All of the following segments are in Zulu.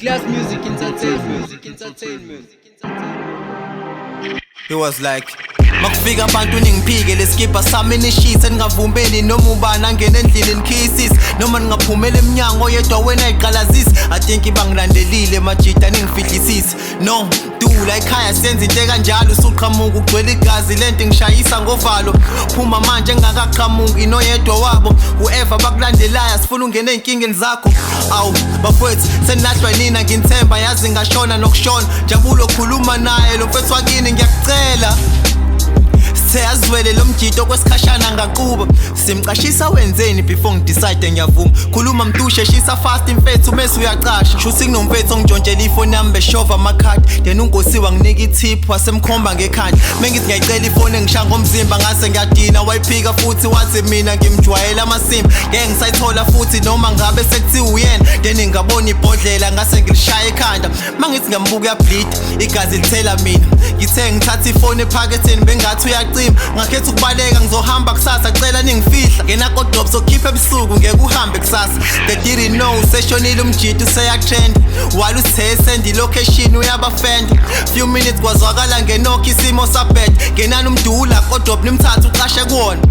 Class Music Entertainment. Music Entertainment. He was like, "Makufika abantu ningiphike leskipa sami nishise, ningavumeli noma ubani angene endlini, nikhisise noma ningaphumela emnyango oyedwa wena ayiqalazisi. I think bangilandelile majita, ningifihlisise no dula ekhaya senza into ekanjalo. Usuqhamuka ugcwele igazi, lento ngishayisa ngovalo. Phuma manje engakaqhamuki noyedwa wabo. Whoever bakulandelayo, sifuna ungene ey'nkingeni zakho. Awu bafowethu, senilahlwa nina, nginithemba yazi ngashona nokushona. Jabulo, khuluma naye lo mfethu wakini, ngiyakucela." Seyazwele lo mjito kwesikhashana ngaquba simcashisa. Wenzeni before ngidecide? Ngiyavuma, khuluma mntu, sheshisa fast mfethu, mese uyacasha. Shuthi kunomfethu ongintshontshela ifoni yami, beshova amakhadi, then unkosi wanginika ithip, wasemkhomba ngekhanda. Mengithi ngiyayicela ifoni, engishaya ngomzimba, ngase ngiyadina. Wayiphika futhi, wathi mina ngimjwayela amasimba, ngeke ngisayithola futhi noma ngabe sekuthiwa uyena. Then ngabona ibhodlela, ngase ngilishaya ekhanda. Mangithi ngiyambuka, uyableed, igazi lithela mina. Ngithe ngithatha ifoni ephaketheni, bengathi uyacima, ngakhetha ukubaleka. Ngizohamba kusasa, cela ningifihla. Ngena kodrop, sokhipha ebusuku, ngeke uhambe kusasa. They didn't know seshonile umjito, useyatrend while usithe send ilocation, uyabafenda. Few minutes kwazwakala ngenokho, isimo sabed. Ngenani umdula kodrop, nimthathe uqashe kuwona.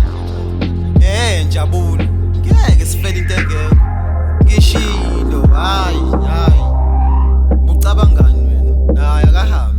Njabulo, ngeke sifele into engekho, ngishilo. Hayi hayi, ucabangani wena? Hayi, akahambe.